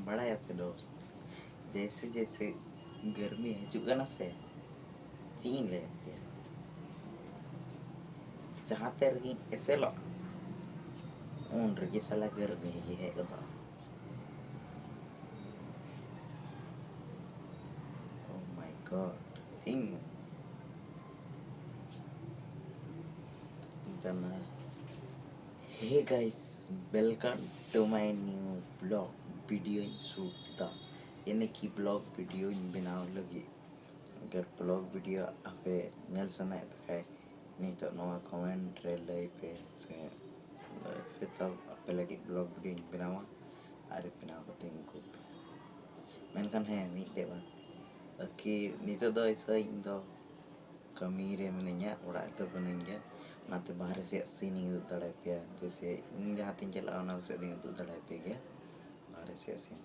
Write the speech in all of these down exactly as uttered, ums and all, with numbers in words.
ᱵᱟᱲᱟᱭᱟᱯᱮ ᱫᱚ, ᱡᱮᱭᱥᱮ ᱡᱮᱭᱥᱮ ᱜᱟᱹᱨᱢᱤ ᱦᱤᱡᱩᱜ ᱠᱟᱱᱟ ᱥᱮ, ᱪᱮᱫ ᱤᱧ ᱞᱟᱹᱭ ᱟᱯᱮᱭᱟ, ᱡᱟᱦᱟᱸ ᱛᱮ ᱨᱮᱜᱮᱧ ᱮᱥᱮᱞᱚᱜ, ᱩᱱ ᱨᱮᱜᱮ ᱥᱟᱞᱟ ᱜᱟᱹᱨᱢᱤ ᱜᱮ ᱦᱮᱡ ᱜᱚᱫᱚᱜᱼᱟ᱾ Oh my God, ᱪᱮᱫ ᱤᱧ ᱢᱮᱱᱟ? ᱫᱟᱱᱟ, hey guys, welcome to my new vlog, videoᱧ shoot ᱫᱟ, ᱭᱟᱱᱤ ᱠᱤ vlog videoᱧ ᱵᱮᱱᱟᱣ ᱞᱟᱹᱜᱤᱫ᱾ ᱟᱜᱟᱨ vlog video ᱟᱯᱮ ᱧᱮᱞ ᱥᱟᱱᱟᱭᱮᱫ ᱯᱮ ᱠᱷᱟᱡ, ᱱᱤᱛᱚᱜ ᱱᱚᱣᱟ comment ᱨᱮ ᱞᱟᱹᱭ ᱯᱮ ᱥᱮ, ᱡᱚᱛᱚ ᱟᱯᱮ ᱞᱟᱹᱜᱤᱫ vlog videoᱧ ᱵᱮᱱᱟᱣᱟ ᱟᱨ ᱵᱮᱱᱟᱣ ᱠᱟᱛᱮᱧ ᱩᱫᱩᱜ ᱟᱯᱮ᱾ ᱢᱮᱱᱠᱷᱟᱱ ᱦᱮᱸ, ᱢᱤᱫᱴᱮᱡ ᱵᱟᱛ, ᱟᱨᱠᱤ ᱱᱤᱛᱚᱜ ᱫᱚ ᱮᱭᱥᱮ ᱤᱧ ᱫᱚ ᱠᱟᱹᱢᱤ ᱨᱮ ᱢᱤᱱᱟᱹᱧᱟ, ᱚᱲᱟᱜ ᱨᱮᱫᱚ ᱵᱟᱹᱱᱩᱧ ᱜᱮᱭᱟ, ᱚᱱᱟᱛᱮ ᱵᱟᱦᱨᱮ ᱥᱮᱫ scene ᱤᱧ ᱩᱫᱩᱜ ᱫᱟᱲᱮᱭᱟᱯᱮᱭᱟ, ᱡᱮᱭᱥᱮ ᱤᱧ ᱡᱟᱦᱟᱸ ᱛᱤᱧ ᱪᱟᱞᱟᱜᱼᱟ ᱚᱱᱟ ᱠᱚ ᱥᱮᱫ ᱫᱚᱧ ᱩᱫᱩᱜ ᱫᱟᱲᱮᱭᱟᱯᱮ ᱜᱮᱭᱟ, ᱵᱟᱦᱨᱮ ᱥᱮᱫ scene᱾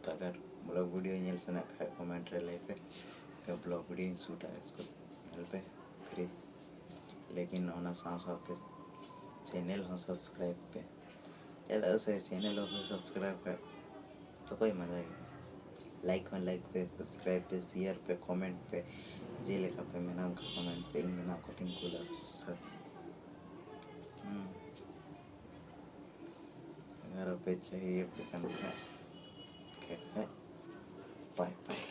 ᱛᱚ ᱟᱜᱟᱨ vlog video ᱧᱮᱞ ᱥᱟᱱᱟᱭᱮᱫ ᱯᱮ ᱠᱷᱟᱡ comment ᱨᱮ ᱞᱟᱹᱭ ᱯᱮ, ᱛᱚ vlog videoᱧ shootᱟ, ᱤᱥᱠᱩᱞ ᱧᱮᱞ ᱯᱮ free, ᱞᱮᱠᱤᱱ ᱚᱱᱟ ᱥᱟᱶ ᱥᱟᱶᱛᱮ channel ᱦᱚᱸ subscribe ᱯᱮ, ᱪᱮᱫᱟᱜ ᱥᱮ channel ᱵᱟᱯᱮ subscribe ᱠᱷᱟᱡ ᱛᱚ ᱚᱠᱚᱭ ᱢᱟᱡᱟ ᱜᱮ᱾ Like ᱦᱚᱸ like ᱯᱮ, subscribe ᱯᱮ, share ᱯᱮ, comment ᱯᱮ, ᱡᱮᱞᱮᱠᱟ ᱯᱮ ᱢᱮᱱᱟ ᱚᱱᱠᱟ comment ᱯᱮ, ᱤᱧ ᱢᱮᱱᱟᱜ ᱠᱚᱛᱤᱧ ᱠᱩᱞᱟ ᱥᱟᱨ᱾ ᱦᱩᱸ᱾ ᱟᱜᱟᱨ ᱟᱯᱮ ᱪᱟᱹᱦᱤᱭᱮ ᱯᱮ ᱠᱟᱱ ᱠᱷᱟᱡ, ᱠᱷᱟᱡ, ᱠᱷᱟᱡ, bye bye.